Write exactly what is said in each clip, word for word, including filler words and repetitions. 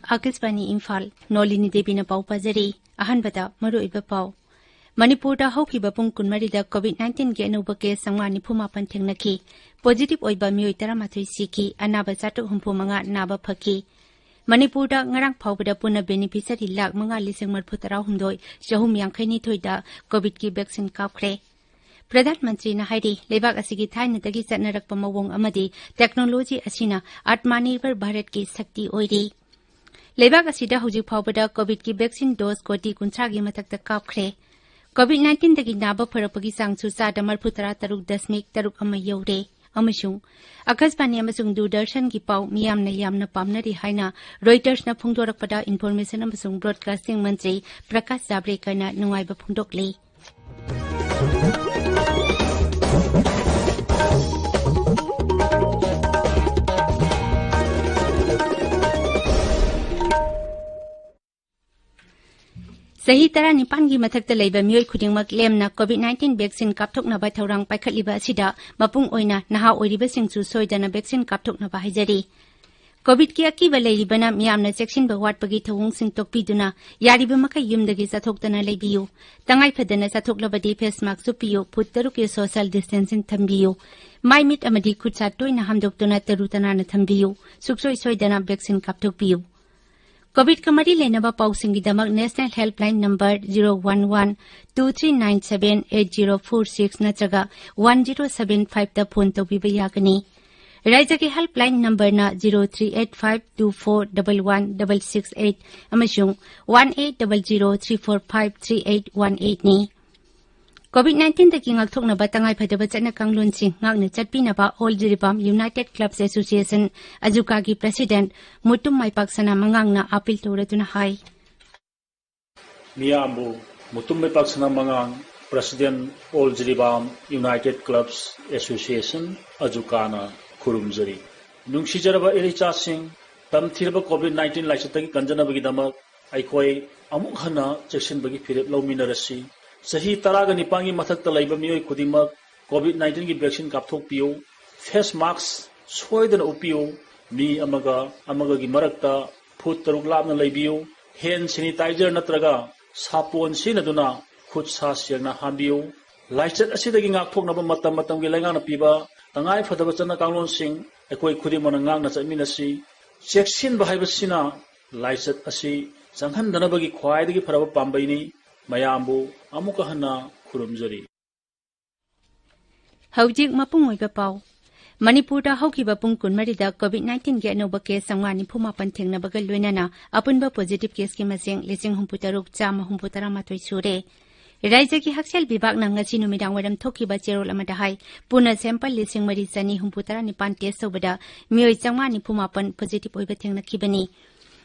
ꯑꯥꯀꯥꯁꯕꯥꯅꯤ ꯏꯝꯐꯥꯜ, ꯅꯣꯂꯤꯅꯤ ꯗꯦꯕꯤꯅ ꯄꯥꯎ ꯄꯥꯖꯔꯤ꯫ ꯑꯍꯥꯟꯕꯗ ꯃꯔꯨꯑꯣꯏꯕ ꯄꯥꯎ꯫ ꯃꯅꯤꯄꯨꯔꯗ ꯍꯧꯈꯤꯕ ꯄꯨꯡ ꯀꯨꯟꯃꯔꯤꯗ COVID nineteen ꯒꯤ ꯑꯅꯧꯕ case ꯆꯥꯝꯃꯉꯥ ꯅꯤꯐꯨ ꯃꯥꯄꯟ ꯊꯦꯡꯅꯈꯤ꯫ Positive ꯑꯣꯏꯕ ꯃꯤꯑꯣꯏ ꯇꯔꯥꯃꯥꯊꯣꯏ ꯁꯤꯈꯤ, ꯑꯅꯥꯕ ꯆꯥꯇ꯭ꯔꯨꯛ ꯍꯨꯝꯐꯨ ꯃꯉꯥ ꯅꯥꯕ ꯐꯈꯤ꯫ ꯃꯅꯤꯄꯨꯔꯗ ꯉꯔꯥꯡ ꯐꯥꯎꯕꯗ ꯄꯨꯟꯅ beneficiary ꯂꯥꯈ ꯃꯉꯥ ꯂꯤꯁꯤꯡ ꯃꯔꯤꯐꯨ ꯇꯔꯥꯍꯨꯝꯗꯣꯏ ꯆꯍꯨꯝ ꯌꯥꯡꯈꯩ ꯅꯤꯊꯣꯏꯗ COVID ꯀꯤ vaccine ꯀꯥꯞꯈ꯭ꯔꯦ꯫ ꯄ꯭ꯔꯙꯥꯟ ꯃꯟꯇ꯭ꯔꯤꯅ ꯍꯥꯏꯔꯤ, ꯂꯩꯕꯥꯛ ꯑꯁꯤꯒꯤ ꯊꯥꯏꯅꯗꯒꯤ ꯆꯠꯅꯔꯛꯄ ꯃꯑꯣꯡ ꯑꯃꯗꯤ technology ꯑꯁꯤꯅ Atmanirbhar Bharat ꯀꯤ ꯁꯛꯇꯤ ꯑꯣꯏꯔꯤ꯫ ꯂꯩꯕꯥꯛ ꯑꯁꯤꯗ ꯍꯧꯖꯤꯛ ꯐꯥꯎꯕꯗ COVID ꯀꯤ vaccine dose ꯀꯣꯇꯤ ꯀꯨꯟꯊ꯭ꯔꯥꯒꯤ ꯃꯊꯛꯇ ꯀꯥꯞꯈ꯭ꯔꯦ꯫ COVID nineteen ꯗꯒꯤ ꯅꯥꯕ ꯐꯔꯛꯄꯒꯤ ꯆꯥꯡꯁꯨ ꯆꯥꯗ ꯃꯔꯤꯐꯨ ꯇꯔꯥ ꯇꯔꯨꯛ ꯗꯁꯃꯤꯛ ꯇꯔꯨꯛ ꯑꯃ ꯌꯧꯔꯦ꯫ ꯑꯃꯁꯨꯡ ꯑꯥꯀꯥꯁꯕꯥꯅꯤ ꯑꯃꯁꯨꯡ ꯗꯨꯔꯗꯔꯁꯟꯒꯤ ꯄꯥꯎ ꯃꯤꯌꯥꯝꯅ ꯌꯥꯝꯅ ꯄꯥꯝꯅꯔꯤ ꯍꯥꯏꯅ ꯔꯣꯏꯇꯔꯁꯅ ꯐꯣꯡꯗꯣꯔꯛꯄꯗ Information ꯑꯃꯁꯨꯡ Broadcasting ꯃꯟꯇ꯭ꯔꯤ ꯄ꯭ꯔꯀꯥꯁ ꯖꯥꯕ꯭ꯔꯦꯀꯔꯅ ꯅꯨꯡꯉꯥꯏꯕ ꯐꯣꯡꯗꯣꯛꯂꯤ꯫ ꯆꯍꯤ ꯇꯔꯥꯅꯤꯄꯥꯟꯒꯤ ꯃꯊꯛꯇ ꯂꯩꯕ ꯃꯤꯑꯣꯏ ꯈꯨꯗꯤꯡꯃꯛ ꯂꯦꯝꯅ COVID nineteen vaccine ꯀꯥꯞꯊꯣꯛꯅꯕ ꯊꯧꯔꯥꯡ ꯄꯥꯏꯈꯠꯂꯤꯕ ꯑꯁꯤꯗ ꯃꯄꯨꯡ ꯑꯣꯏꯅ ꯅꯍꯥ ꯑꯣꯏꯔꯤꯕꯁꯤꯡꯁꯨ ꯁꯣꯏꯗꯅ vaccine ꯀꯥꯞꯊꯣꯛꯅꯕ ꯍꯥꯏꯖꯔꯤ꯫ COVID ꯀꯤ ꯑꯀꯤꯕ ꯂꯩꯔꯤꯕꯅ ꯃꯤꯌꯥꯝꯅ ꯆꯦꯛꯁꯤꯟꯕ ꯋꯥꯠꯄꯒꯤ ꯊꯧꯑꯣꯡꯁꯤꯡ ꯇꯣꯛꯄꯤꯗꯨꯅ ꯌꯥꯔꯤꯕ ꯃꯈꯩ ꯌꯨꯝꯗꯒꯤ ꯆꯠꯊꯣꯛꯇꯅ ꯂꯩꯕꯤꯌꯨ꯫ ꯇꯉꯥꯏ ꯐꯗꯅ ꯆꯠꯊꯣꯛꯂꯕꯗꯤ face mask ꯎꯞꯄꯤꯌꯨ, ꯐꯨꯠ ꯇꯔꯨꯛꯀꯤ social distancing ꯊꯝꯕꯤꯌꯨ꯫ ꯃꯥꯏ ꯃꯤꯠ ꯑꯃꯗꯤ ꯈꯨꯠꯁꯥ ꯇꯣꯏꯅ ꯍꯥꯝꯗꯣꯛꯇꯨꯅ ꯇꯔꯨ ꯇꯅꯥꯟꯅ ꯊꯝꯕꯤꯌꯨ꯫ ꯁꯨꯡꯁꯣꯏ ꯁꯣꯏꯗꯅ vaccine ꯀꯥꯞꯊꯣꯛꯄꯤꯌꯨ꯫ COVID ꯀ ꯃꯔꯤ ꯂꯩꯅꯕ ꯄꯥꯎꯁꯤꯡꯒꯤꯗꯃꯛ National Helpline number zero one one two three nine seven eight zero four six ꯅꯠꯇ꯭ꯔꯒ one zero seven five ꯇ phone ꯇꯧꯕꯤꯕ ꯌꯥꯒꯅꯤ꯫ ꯔꯥꯏꯖ꯭ꯌꯒꯤ helpline number ꯅ zero three eight five two four double one double six eight ꯑꯃꯁꯨꯡ one eight double zero three four five three eight one eight ꯅꯤ꯫ COVID nineteen ꯗꯒꯤ ꯉꯥꯛꯊꯣꯛꯅꯕ ꯇꯉꯥꯏꯐꯗꯕ ꯆꯠꯅ ꯀꯥꯡꯂꯣꯟꯁꯤꯡ ꯉꯥꯛꯅ ꯆꯠꯄꯤꯅꯕ All Jiribam United Clubs Association, ꯑꯖꯨꯀꯥꯒꯤ president Mutum ꯃꯥꯏꯄꯥꯛꯁꯅꯥ ꯃꯉꯥꯡꯅ appeal ꯇꯧꯔꯗꯨꯅ ꯍꯥꯏ꯫ ꯃꯤꯌꯥꯝꯕꯨ Mutum ꯃꯥꯏꯄꯥꯛꯁꯅꯥ ꯃꯉꯥꯡ, president, All Jiribam United Clubs Association, ꯑꯖꯨꯀꯥꯅ ꯈꯨꯔꯨꯝꯖꯔꯤ꯫ ꯅꯨꯡꯁꯤꯖꯔꯕ ꯏꯔꯩꯆꯥꯁꯤꯡ, ꯇꯝꯊꯤꯔꯕ ꯀꯣꯚꯤꯗ ꯅꯥꯏꯟꯇꯤꯟ ꯂꯥꯏꯆꯠꯇꯒꯤ ꯀꯟꯖꯅꯕꯒꯤꯗꯃꯛ ꯑꯩꯈꯣꯏ ꯑꯃꯨꯛ ꯍꯟꯅ ꯆꯦꯛꯁꯤꯟꯕꯒꯤ ꯐꯤꯔꯦꯞ ꯂꯧꯃꯤꯟꯅꯔꯁꯤ꯫ ꯆꯍꯤ ꯇꯔꯥꯒ ꯅꯤꯄꯥꯟꯒꯤ ꯃꯊꯛꯇ ꯂꯩꯕ ꯃꯤꯑꯣꯏ ꯈꯨꯗꯤꯡꯃꯛ ꯀꯣꯚꯤꯗ ꯅꯥꯏꯟꯇꯤꯟꯒꯤ ꯚꯦꯛꯁꯤꯟ ꯀꯥꯞꯊꯣꯛꯄꯤꯌꯨ꯫ ꯐꯦꯁ ꯃꯥꯛꯁ ꯁꯣꯏꯗꯅ ꯎꯞꯄꯤꯌꯨ꯫ ꯃꯤ ꯑꯃꯒ ꯑꯃꯒꯒꯤ ꯃꯔꯛꯇ ꯐꯨꯠ ꯇꯔꯨꯛ ꯂꯥꯞꯅ ꯂꯩꯕꯤꯌꯨ꯫ ꯍꯦꯟ ꯁꯦꯅꯤꯇꯥꯏꯖꯔ ꯅꯠꯇ꯭ꯔꯒ ꯁꯥꯄꯣꯟ ꯁꯤꯖꯤꯟꯅꯗꯨꯅ ꯈꯨꯠ ꯁꯥ ꯁꯦꯡꯅ ꯍꯥꯝꯕꯤꯌꯨ꯫ ꯂꯥꯏꯆꯠ ꯑꯁꯤꯗꯒꯤ ꯉꯥꯛꯊꯣꯛꯅꯕ ꯃꯇꯝ ꯃꯇꯝꯒꯤ ꯂꯩꯉꯥꯛꯅ ꯄꯤꯕ ꯇꯉꯥꯏ ꯐꯗꯕ ꯆꯠꯅ ꯀꯥꯡꯂꯣꯟꯁꯤꯡ ꯑꯩꯈꯣꯏ ꯈꯨꯗꯤꯡꯃꯛꯅ ꯉꯥꯛꯅ ꯆꯠꯃꯤꯟꯅꯁꯤ꯫ ꯆꯦꯛꯁꯤꯟꯕ ꯍꯥꯏꯕꯁꯤꯅ ꯂꯥꯏꯆꯠ ꯑꯁꯤ ꯆꯪꯍꯟꯗꯅꯕꯒꯤ ꯈ꯭ꯋꯥꯏꯗꯒꯤ ꯐꯔꯕ ꯄꯥꯝꯕꯩꯅꯤ꯫ ꯃꯌꯥꯝꯕꯨ ꯑꯃꯨꯛꯀ ꯍꯟꯅ ꯈꯨꯔꯨꯝꯖꯔꯤ꯫ ꯍꯧꯖꯤꯛ ꯃꯄꯨꯡ ꯑꯣꯏꯕ ꯄꯥꯎ꯫ ꯃꯅꯤꯄꯨꯔꯗ ꯍꯧꯈꯤꯕ ꯄꯨꯡ ꯀꯨꯟꯃꯔꯤꯗ ꯀꯣꯚꯤꯗ ꯅꯥꯏꯟꯇꯤꯟꯒꯤ ꯑꯅꯧꯕ ꯀꯦꯁ ꯆꯥꯝꯃꯉꯥ ꯅꯤꯐꯨ ꯃꯥꯄꯟ ꯊꯦꯡꯅꯕꯒ ꯂꯣꯏꯅꯅ ꯑꯄꯨꯟꯕ ꯄꯣꯖꯤꯇꯤꯚ ꯀꯦꯁꯀꯤ ꯃꯁꯤꯡ ꯂꯤꯁꯤꯡ ꯍꯨꯝꯐꯨ ꯇꯔꯨꯛ ꯆꯥꯝꯃ ꯍꯨꯝꯐꯨ ꯇꯔꯥ ꯃꯥꯊꯣꯏ ꯁꯨꯔꯦ꯫ ꯔꯥꯖ꯭ꯌꯒꯤ ꯍꯛꯁꯦꯜ ꯕꯤꯚꯥꯒꯅ ꯉꯁꯤ ꯅꯨꯃꯤꯗꯥꯡ ꯋꯥꯏꯔꯝ ꯊꯣꯛꯈꯤꯕ ꯆꯦꯔꯣꯜ ꯑꯃꯗ ꯍꯥꯏ, ꯄꯨꯟꯅ ꯁꯦꯝꯄꯜ ꯂꯤꯁꯤꯡ ꯃꯔꯤ ꯆꯅꯤ ꯍꯨꯝꯐꯨ ꯇꯔꯥ ꯅꯤꯄꯥꯟ ꯇꯦꯁ ꯇꯧꯕꯗ ꯃꯤꯑꯣꯏ ꯆꯥꯝꯃꯉꯥ ꯅꯤꯐꯨ ꯃꯥꯄꯟ ꯄꯣꯖꯤꯇꯤꯚ ꯑꯣꯏꯕ ꯊꯦꯡꯅꯈꯤꯕꯅꯤ꯫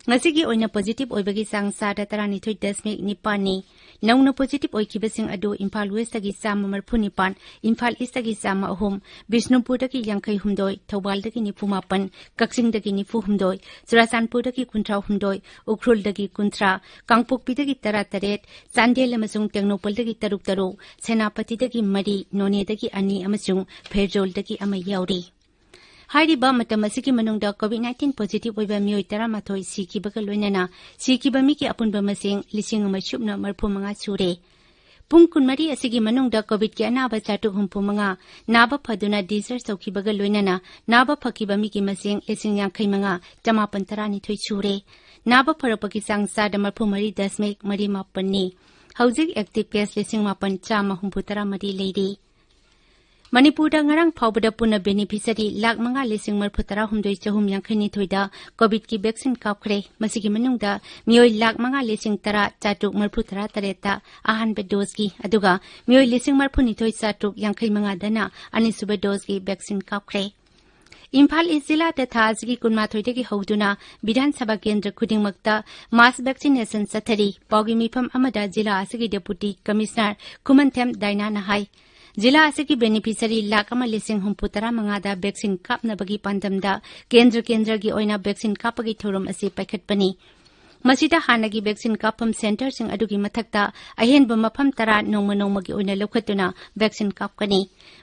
ꯉꯁꯤꯒꯤ ꯑꯣꯏꯅ ꯄꯣꯖꯤꯇꯤꯚ ꯑꯣꯏꯕꯒꯤ ꯆꯥꯡ ꯆꯥꯗ ꯇꯔꯥꯅꯤꯊꯣꯏ ꯗꯁꯃꯤꯛ ꯅꯤꯄꯥꯟꯅꯤ꯫ ꯅꯧꯅ ꯄꯣꯖꯤꯇꯤꯚ ꯑꯣꯏꯈꯤꯕꯁꯤꯡ ꯑꯗꯨ ꯏꯝꯐꯥꯜ ꯋꯦꯁꯇꯒꯤ ꯆꯥꯝꯃ ꯃꯔꯤꯐꯨ ꯅꯤꯄꯥꯟ, ꯏꯝꯐꯥꯜ ꯏꯁꯇꯒꯤ ꯆꯥꯝꯃ ꯑꯍꯨꯝ, ꯕꯤꯁꯅꯨꯄꯨꯔꯗꯒꯤ ꯌꯥꯡꯈꯩ ꯍꯨꯝꯗꯣꯏ, ꯊꯧꯕꯥꯜꯗꯒꯤ ꯅꯤꯐꯨ ꯃꯥꯄꯟ, ꯀꯛꯆꯤꯡꯗꯒꯤ ꯅꯤꯐꯨ ꯍꯨꯝꯗꯣꯏ, ꯆꯨꯔꯥꯆꯥꯟꯄꯨꯔꯗꯒꯤ ꯀꯨꯟꯊ꯭ꯔꯥ ꯍꯨꯝꯗꯣꯏ, ꯎꯈ꯭ꯔꯨꯜꯗꯒꯤ ꯀꯨꯟꯊ꯭ꯔꯥ, ꯀꯥꯡꯄꯣꯛꯄꯤꯗꯒꯤ ꯇꯔꯥ ꯇꯔꯦꯠ, ꯆꯥꯟꯗꯦꯜ ꯑꯃꯁꯨꯡ ꯇꯦꯡꯅꯧꯄꯜꯗꯒꯤ ꯇꯔꯨꯛ ꯇꯔꯨꯛ, ꯁꯦꯅꯥꯄꯇꯤꯗꯒꯤ ꯃꯔꯤ, ꯅꯣꯅꯦꯗꯒꯤ ꯑꯅꯤ ꯑꯃꯁꯨꯡ ꯐꯦꯔꯖꯣꯜꯗꯒꯤ ꯑꯃ ꯌꯥꯎꯔꯤ꯫ ꯍꯥꯏꯔꯤꯕ ꯃꯇꯝ ꯑꯁꯤꯒꯤ ꯃꯅꯨꯡꯗ ꯀꯣꯚꯤꯗ ꯅꯥꯏꯟꯇꯤꯟ ꯄꯣꯖꯤꯇꯤꯚ ꯑꯣꯏꯕ ꯃꯤꯑꯣꯏ ꯇꯔꯥꯃꯥꯊꯣꯏ ꯁꯤꯈꯤꯕꯒ ꯂꯣꯏꯅꯅ ꯁꯤꯈꯤꯕ ꯃꯤꯒꯤ ꯑꯄꯨꯟꯕ ꯃꯁꯤꯡ ꯂꯤꯁꯤꯡ ꯑꯃ ꯁꯨꯞꯅ ꯃꯔꯤꯐꯨ ꯃꯉꯥ ꯁꯨꯔꯦ꯫ ꯄꯨꯡ ꯀꯨꯟꯃꯔꯤ ꯑꯁꯤꯒꯤ ꯃꯅꯨꯡꯗ ꯀꯣꯚꯤꯗꯀꯤ ꯑꯅꯥꯕ ꯆꯥꯇ꯭ꯔꯨꯛ ꯍꯨꯝꯐꯨ ꯃꯉꯥ, ꯅꯥꯕ ꯐꯗꯨꯅ ꯗꯤꯁꯆꯥꯔꯖ ꯇꯧꯈꯤꯕꯒ ꯂꯣꯏꯅꯅ ꯅꯥꯕ ꯐꯈꯤꯕ ꯃꯤꯒꯤ ꯃꯁꯤꯡ ꯂꯤꯁꯤꯡ ꯌꯥꯡꯈꯩ ꯃꯉꯥ, ꯆꯃꯥꯄꯟ ꯇꯔꯥꯅꯤꯊꯣꯏ ꯁꯨꯔꯦ꯫ ꯅꯥꯕ ꯐꯔꯛꯄꯒꯤ ꯆꯥꯡ ꯆꯥꯗ ꯃꯔꯤꯐꯨ ꯃꯔꯤ ꯗꯁꯃꯤꯛ ꯃꯔꯤ ꯃꯥꯄꯟꯅꯤ꯫ ꯍꯧꯖꯤꯛ ꯑꯦꯛꯇꯤꯚ ꯀꯦꯁ ꯂꯤꯁꯤꯡ ꯃꯥꯄꯟ ꯆꯥꯝꯃ ꯍꯨꯝꯐꯨ ꯇꯔꯥ ꯃꯔꯤ ꯂꯩꯔꯤ꯫ ꯃꯅꯤꯄꯨꯔꯗ ꯉꯔꯥꯡ ꯐꯥꯎꯕꯗ ꯄꯨꯟꯅ ꯕꯦꯅꯤꯐꯤꯁꯔꯤ ꯂꯥꯈ ꯃꯉꯥ ꯂꯤꯁꯤꯡ ꯃꯔꯤꯐꯨ ꯇꯔꯥ ꯍꯨꯝꯗꯣꯏ ꯆꯍꯨꯝ ꯌꯥꯡꯈꯩ ꯅꯤꯊꯣꯏꯗ ꯀꯣꯚꯤꯗꯀꯤ ꯚꯦꯛꯁꯤꯟ ꯀꯥꯞꯈ꯭ꯔꯦ꯫ ꯃꯁꯤꯒꯤ ꯃꯅꯨꯡꯗ ꯃꯤꯑꯣꯏ ꯂꯥꯈ ꯃꯉꯥ ꯂꯤꯁꯤꯡ ꯇꯔꯥ ꯆꯥꯇ꯭ꯔꯨꯛ ꯃꯔꯤꯐꯨ ꯇꯔꯥ ꯇꯔꯦꯠꯇ ꯑꯍꯥꯟꯕ ꯗꯣꯁꯀꯤ, ꯑꯗꯨꯒ ꯃꯤꯑꯣꯏ ꯂꯤꯁꯤꯡ ꯃꯔꯤꯐꯨ ꯅꯤꯊꯣꯏ ꯆꯥꯇ꯭ꯔꯨꯛ ꯌꯥꯡꯈꯩ ꯃꯉꯥꯗꯅ ꯑꯅꯤꯁꯨꯕ ꯗꯣꯁꯀꯤ ꯚꯦꯛꯁꯤꯟ ꯀꯥꯞꯈ꯭ꯔꯦ꯫ ꯏꯝꯐꯥꯜ ꯏꯁ ꯖꯤꯂꯥꯗ ꯊꯥ ꯑꯁꯤꯒꯤ ꯀꯨꯟꯃꯥꯊꯣꯏꯗꯒꯤ ꯍꯧꯗꯨꯅ ꯕꯤꯙꯥꯟ ꯁꯚꯥ ꯀꯦꯟꯗ꯭ꯔ ꯈꯨꯗꯤꯡꯃꯛꯇ ꯃꯥꯁ ꯚꯦꯛꯁꯤꯅꯦꯁꯟ ꯆꯠꯊꯔꯤ꯫ ꯄꯥꯎꯒꯤ ꯃꯤꯐꯝ ꯑꯃꯗ ꯖꯤꯂꯥ ꯑꯁꯤꯒꯤ ꯗꯦꯄꯨꯇꯤ ꯀꯃꯤꯁꯅꯔ ꯈꯨꯃꯟꯊꯦꯝ ꯗꯥꯏꯅꯥꯅ ꯍꯥꯏ, ꯖꯤꯂꯥ ꯑꯁꯤꯒꯤ ꯕꯦꯅꯤꯐꯤꯁꯔꯤ ꯂꯥꯈ ꯑꯃ ꯂꯤꯁꯤꯡ ꯍꯨꯝꯐꯨ ꯇꯔꯥ ꯃꯉꯥꯗ ꯚꯦꯛꯁꯤꯟ ꯀꯥꯞꯅꯕꯒꯤ ꯄꯥꯟꯗꯝꯗ ꯀꯦꯟꯗ꯭ꯔ ꯀꯦꯟꯗ꯭ꯔꯒꯤ ꯑꯣꯏꯅ ꯚꯦꯛꯁꯤꯟ ꯀꯥꯞꯄꯒꯤ ꯊꯧꯔꯝ ꯑꯁꯤ ꯄꯥꯏꯈꯠꯄꯅꯤ꯫ ꯃꯁꯤꯗ ꯍꯥꯟꯅꯒꯤ ꯚꯦꯛꯁꯤꯟ ꯀꯥꯞꯐꯝ ꯁꯦꯟꯇꯔꯁꯤꯡ ꯑꯗꯨꯒꯤ ꯃꯊꯛꯇ ꯑꯍꯦꯟꯕ ꯃꯐꯝ ꯇꯔꯥ ꯅꯣꯡꯃ ꯅꯣꯡꯃꯒꯤ ꯑꯣꯏꯅ ꯂꯧꯈꯠꯇꯨꯅ ꯚꯦꯛꯁꯤꯟ ꯀꯥꯞꯀꯅꯤ꯫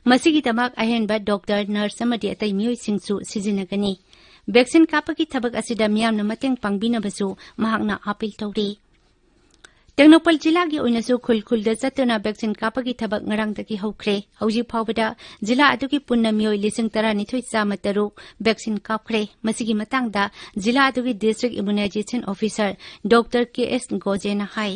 ꯃꯁꯤꯒꯤꯗꯃꯛ ꯑꯍꯦꯟꯕ ꯗꯣꯛꯇꯔ, ꯅꯔꯁ ꯑꯃꯗꯤ ꯑꯇꯩ ꯃꯤꯑꯣꯏꯁꯤꯡꯁꯨ ꯁꯤꯖꯤꯟꯅꯒꯅꯤ꯫ ꯚꯦꯛꯁꯤꯟ ꯀꯥꯞꯄꯒꯤ ꯊꯕꯛ ꯑꯁꯤꯗ ꯃꯤꯌꯥꯝꯅ ꯃꯇꯦꯡ ꯄꯥꯡꯕꯤꯅꯕꯁꯨ ꯃꯍꯥꯛꯅ ꯑꯥꯄꯤꯜ ꯇꯧꯔꯤ꯫ ꯇꯦꯡꯅꯧꯄꯜ ꯖꯤꯂꯥꯒꯤ ꯑꯣꯏꯅꯁꯨ ꯈꯨꯜ ꯈꯨꯜꯗ ꯆꯠꯇꯨꯅ ꯚꯦꯛꯁꯤꯟ ꯀꯥꯞꯄꯒꯤ ꯊꯕꯛ ꯉꯔꯥꯡꯗꯒꯤ ꯍꯧꯈ꯭ꯔꯦ꯫ ꯍꯧꯖꯤꯛ ꯐꯥꯎꯕꯗ ꯖꯤꯂꯥ ꯑꯗꯨꯒꯤ ꯄꯨꯟꯅ ꯃꯤꯑꯣꯏ ꯂꯤꯁꯤꯡ ꯇꯔꯥꯅꯤꯊꯣꯏ ꯆꯥꯝꯃ ꯇꯔꯨꯛ ꯚꯦꯛꯁꯤꯟ ꯀꯥꯞꯈ꯭ꯔꯦ꯫ ꯃꯁꯤꯒꯤ ꯃꯇꯥꯡꯗ ꯖꯤꯂꯥ ꯑꯗꯨꯒꯤ ꯗꯤꯁꯇ꯭ꯔꯤꯛ ꯏꯃ꯭ꯌꯨꯅꯥꯏꯖꯦꯁꯟ ꯑꯣꯐꯤꯁꯔ ꯗꯣꯛꯇꯔ ꯀꯦ ꯑꯦꯁ ꯒꯣꯖꯦꯅ ꯍꯥꯏ꯫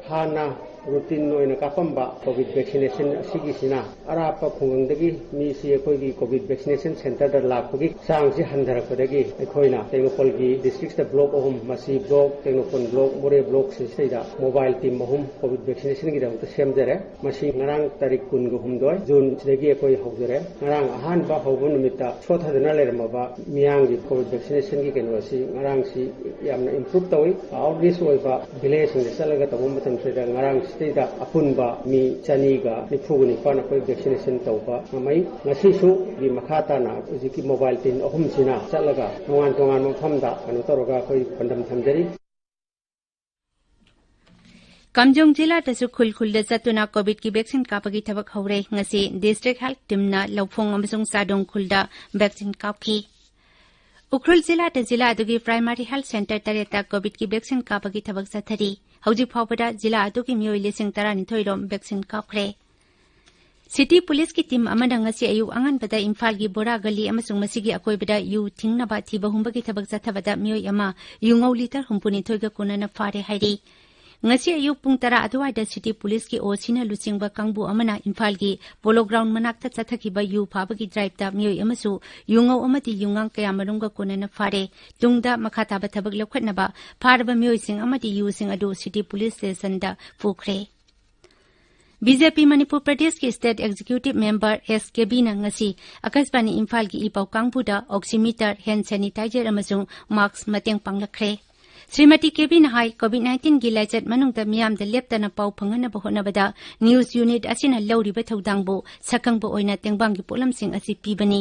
ꯍꯥꯟꯅ ꯔꯨꯇꯤꯟ ꯑꯣꯏꯅ ꯀꯥꯞꯄꯝꯕ ꯀꯣꯚꯤꯗ ꯚꯦꯛꯁꯤꯅꯦꯁꯟ ꯑꯁꯤꯒꯤꯁꯤꯅ ꯑꯔꯥꯞꯄ ꯈꯨꯡꯒꯪꯗꯒꯤ ꯃꯤꯁꯤ ꯑꯩꯈꯣꯏꯒꯤ ꯀꯣꯚꯤꯗ ꯚꯦꯛꯁꯤꯅꯦꯁꯟ ꯁꯦꯟꯇꯔꯗ ꯂꯥꯛꯄꯒꯤ ꯆꯥꯡꯁꯤ ꯍꯟꯊꯔꯛꯄꯗꯒꯤ ꯑꯩꯈꯣꯏꯅ ꯇꯦꯡꯅꯧꯄꯜꯒꯤ ꯗꯤꯁꯇ꯭ꯔꯤꯛꯁꯤꯗ ꯕ꯭ꯂꯣꯛ ꯑꯍꯨꯝ, ꯃꯁꯤ ꯕ꯭ꯂꯣꯛ, ꯇꯦꯡꯅꯧꯄꯜ ꯕ꯭ꯂꯣꯛ, ꯃꯣꯔꯦ ꯕ꯭ꯂꯣꯛ, ꯁꯤꯁꯤꯗꯩꯗ ꯃꯣꯕꯥꯏꯜ ꯇꯤꯝ ꯑꯍꯨꯝ ꯀꯣꯚꯤꯗ ꯚꯦꯛꯁꯤꯅꯦꯁꯟꯒꯤꯗꯃꯛꯇ ꯁꯦꯝꯖꯔꯦ꯫ ꯃꯁꯤ ꯉꯔꯥꯡ ꯇꯥꯔꯤꯛ ꯀꯨꯟꯒ ꯍꯨꯝꯗꯣꯏ ꯖꯨꯟ ꯁꯤꯗꯒꯤ ꯑꯩꯈꯣꯏ ꯍꯧꯖꯔꯦ꯫ ꯉꯔꯥꯡ ꯑꯍꯥꯟꯕ ꯍꯧꯕ ꯅꯨꯃꯤꯠꯇ ꯁꯣꯠꯊꯗꯅ ꯂꯩꯔꯝꯃꯕ ꯃꯤꯌꯥꯝꯒꯤ ꯀꯣꯚꯤꯗ ꯚꯦꯛꯁꯤꯅꯦꯁꯟꯒꯤ ꯀꯩꯅꯣ ꯑꯁꯤ ꯉꯔꯥꯡꯁꯤ ꯌꯥꯝꯅ ꯏꯝꯄ꯭ꯔꯨꯞ ꯇꯧꯏ꯫ ꯑꯥꯎꯠꯔꯤꯆ ꯑꯣꯏꯕ ꯚꯤꯂꯦꯖꯁꯤꯡꯗ ꯆꯠꯂꯒ ꯇꯧꯕ ꯃꯇꯝꯁꯤꯗ ꯉꯔꯥꯡꯁꯤꯗꯩꯗ ꯑꯄꯨꯟꯕ ꯃꯤ ꯆꯅꯤꯒ ꯅꯤꯐꯨꯒ ꯅꯤꯄꯥꯟ ꯑꯩꯈꯣꯏ ꯚꯦꯛꯁꯤꯅꯦꯁꯟ ꯇꯧꯕ ꯉꯝꯃꯩ꯫ ꯉꯁꯤꯁꯨ ꯃꯈꯥ ꯇꯥꯅ ꯍꯧꯖꯤꯛꯀꯤ ꯃꯣꯕꯥꯏꯜ ꯇꯤꯝ ꯑꯍꯨꯝꯁꯤꯅ ꯆꯠꯂꯒ ꯇꯣꯉꯥꯟ ꯇꯣꯉꯥꯟꯕ ꯃꯐꯝꯗ ꯀꯩꯅꯣ ꯇꯧꯔꯒ ꯑꯩꯈꯣꯏ ꯄꯥꯟꯗꯝ ꯊꯝꯖꯔꯤ꯫ ꯀꯥꯝꯖꯣꯡ ꯖꯤꯂꯥꯗꯁꯨ ꯈꯨꯜ ꯈꯨꯜꯗ ꯆꯠꯇꯨꯅ ꯀꯣꯚꯤꯗꯀꯤ ꯚꯦꯛꯁꯤꯟ ꯀꯥꯞꯄꯒꯤ ꯊꯕꯛ ꯍꯧꯔꯦ꯫ ꯉꯁꯤ ꯗꯤꯁꯇ꯭ꯔꯤꯛ ꯍꯦꯜꯊ ꯇꯤꯝꯅ ꯂꯧꯐꯣꯡ ꯑꯃꯁꯨꯡ ꯆꯥꯗꯣꯡ ꯈꯨꯜꯗ ꯚꯦꯛꯁꯤꯟ ꯀꯥꯞꯈꯤ꯫ ꯎꯈ꯭ꯔꯨꯜ ꯖꯤꯂꯥꯗ ꯖꯤꯂꯥ ꯑꯗꯨꯒꯤ ꯄ꯭ꯔꯥꯏꯃꯥꯔꯤ ꯍꯦꯜꯊ ꯁꯦꯟꯇꯔ ꯇꯔꯦꯠꯇ ꯀꯣꯚꯤꯗꯀꯤ ꯚꯦꯛꯁꯤꯟ ꯀꯥꯞꯄꯒꯤ ꯊꯕꯛ ꯆꯠꯊꯔꯤ꯫ ꯍꯧꯖꯤꯛ ꯐꯥꯎꯕꯗ ꯖꯤꯂꯥ ꯑꯗꯨꯒꯤ ꯃꯤꯑꯣꯏ ꯂꯤꯁꯤꯡ ꯇꯔꯥꯅꯤꯊꯣꯏ ꯔꯣꯝ ꯚꯦꯛꯁꯤꯟ ꯀꯥꯞꯈ꯭ꯔꯦ꯫ ꯁꯤꯇꯤ ꯄꯨꯂꯤꯁꯀꯤ ꯇꯤꯝ ꯑꯃꯅ ꯉꯁꯤ ꯑꯌꯨꯛ ꯑꯉꯟꯕꯗ ꯏꯝꯐꯥꯜꯒꯤ ꯕꯣꯔꯥ ꯒꯂꯤ ꯑꯃꯁꯨꯡ ꯃꯁꯤꯒꯤ ꯑꯀꯣꯏꯕꯗ ꯌꯨ ꯊꯤꯡꯅꯕ ꯊꯤꯕ ꯍꯨꯝꯕꯒꯤ ꯊꯕꯛ ꯆꯠꯊꯕꯗ ꯃꯤꯑꯣꯏ ꯑꯃ ꯌꯨꯉꯧ ꯂꯤꯇꯔ ꯍꯨꯝꯐꯨꯅꯤꯊꯣꯏꯒ ꯀꯣꯟꯅꯅ ꯐꯥꯔꯦ ꯍꯥꯏꯔꯤ꯫ ꯉꯁꯤ ꯑꯌꯨꯛ ꯄꯨꯡ ꯇꯔꯥ ꯑꯗꯨꯋꯥꯏꯗ ꯁꯤꯇꯤ ꯄꯨꯂꯤꯁꯀꯤ ꯑꯣꯁꯤꯅ ꯂꯨꯆꯤꯡꯕ ꯀꯥꯡꯕꯨ ꯑꯃꯅ ꯏꯝꯐꯥꯜꯒꯤ ꯄꯣꯂꯣ ꯒ꯭ꯔꯥꯎꯟ ꯃꯅꯥꯛꯇ ꯆꯠꯊꯈꯤꯕ ꯌꯨ ꯐꯥꯕꯒꯤ ꯗ꯭ꯔꯥꯏꯚꯇ ꯃꯤꯑꯣꯏ ꯑꯃꯁꯨ ꯌꯨꯉꯧ ꯑꯃꯗꯤ ꯌꯨꯉꯥꯡ ꯀꯌꯥꯃꯔꯨꯝꯒ ꯀꯣꯟꯅꯅ ꯐꯥꯔꯦ꯫ ꯇꯨꯡꯗ ꯃꯈꯥ ꯇꯥꯕ ꯊꯕꯛ ꯂꯧꯈꯠꯅꯕ ꯐꯥꯔꯕ ꯃꯤꯑꯣꯏꯁꯤꯡ ꯑꯃꯗꯤ ꯌꯨꯁꯤꯡ ꯑꯗꯨ ꯁꯤꯇꯤ ꯄꯨꯂꯤꯁ ꯁ꯭ꯇꯦꯁꯟꯗ ꯄꯨꯈ꯭ꯔꯦ꯫ ꯕꯤ ꯖꯦ ꯄꯤ ꯃꯅꯤꯄꯨꯔ ꯄ꯭ꯔꯗꯦꯁꯀꯤ ꯁ꯭ꯇꯦꯠ ꯑꯦꯛꯖꯤꯀ꯭ꯌꯨꯇꯤꯚ ꯃꯦꯝꯕꯔ ꯑꯦꯁ ꯀꯦꯕꯤꯅ ꯉꯁꯤ ꯑꯀꯥꯁꯕꯥꯅꯤ ꯏꯝꯐꯥꯜꯒꯤ ꯏ ꯄꯥꯎ ꯀꯥꯡꯕꯨꯗ ꯑꯣꯛꯁꯤꯃꯤꯇꯔ, ꯍꯦꯟ ꯁꯦꯅꯤꯇꯥꯏꯖꯔ ꯑꯃꯁꯨꯡ ꯃꯥꯛꯁ ꯃꯇꯦꯡ ꯄꯥꯡꯂꯛꯈ꯭ꯔꯦ꯫ ꯁ꯭ꯔꯤꯃꯇꯤ ꯀꯦꯕꯤꯅ ꯍꯥꯏ, ꯀꯣꯚꯤꯗ ꯅꯥꯏꯟꯇꯤꯟꯒꯤ ꯂꯥꯏꯆꯠ ꯃꯅꯨꯡꯗ ꯃꯤꯌꯥꯝꯗ ꯂꯦꯞꯇꯅ ꯄꯥꯎ ꯐꯪꯍꯟꯅꯕ ꯍꯣꯠꯅꯕꯗ ꯅ꯭ꯌꯨꯁ ꯌꯨꯅꯤꯠ ꯑꯁꯤꯅ ꯂꯧꯔꯤꯕ ꯊꯧꯗꯥꯡꯕꯨ ꯁꯛꯈꯪꯕ ꯑꯣꯏꯅ ꯇꯦꯡꯕꯥꯡꯒꯤ ꯄꯣꯠꯂꯝꯁꯤꯡ ꯑꯁꯤ ꯄꯤꯕꯅꯤ꯫